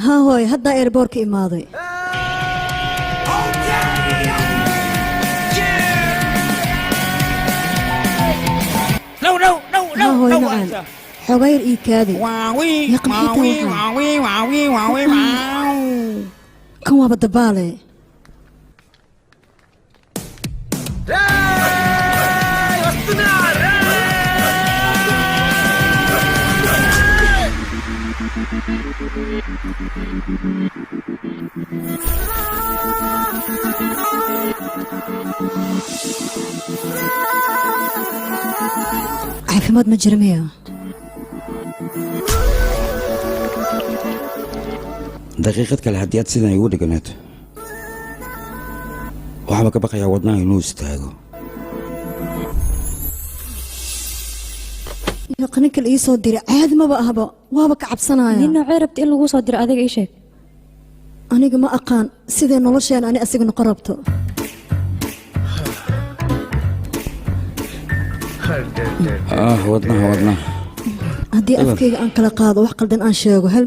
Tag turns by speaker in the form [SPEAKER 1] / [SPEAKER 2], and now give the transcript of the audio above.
[SPEAKER 1] Haa hooy, haddaa airport-ka imaaday. Haa hooy macaan, xogayr ii kaadi. Yaqa, maxay tahay waxaan? Kan waaba dabaale. Caafimaad ma jira miya?
[SPEAKER 2] Daqiiqad kale haddii aad sidan igu dhiganaato, waxaaba ka baqayaa wadnaha inuu istaago.
[SPEAKER 1] Yaqa, ninka la ii soo diray caadi maba ahba, waaba ka cabsanaya.
[SPEAKER 3] Nin noocee rabta in lagu soo diro? Adiga ii sheeg.
[SPEAKER 1] Aniga ma aqaan sidee nolosheen ani asiga noqon rabto.
[SPEAKER 2] Ah, wadnaha, wadnaha.
[SPEAKER 1] Haddii
[SPEAKER 2] Eber.
[SPEAKER 1] afkayga aan kala qaado, wax qaldan aan sheego hal.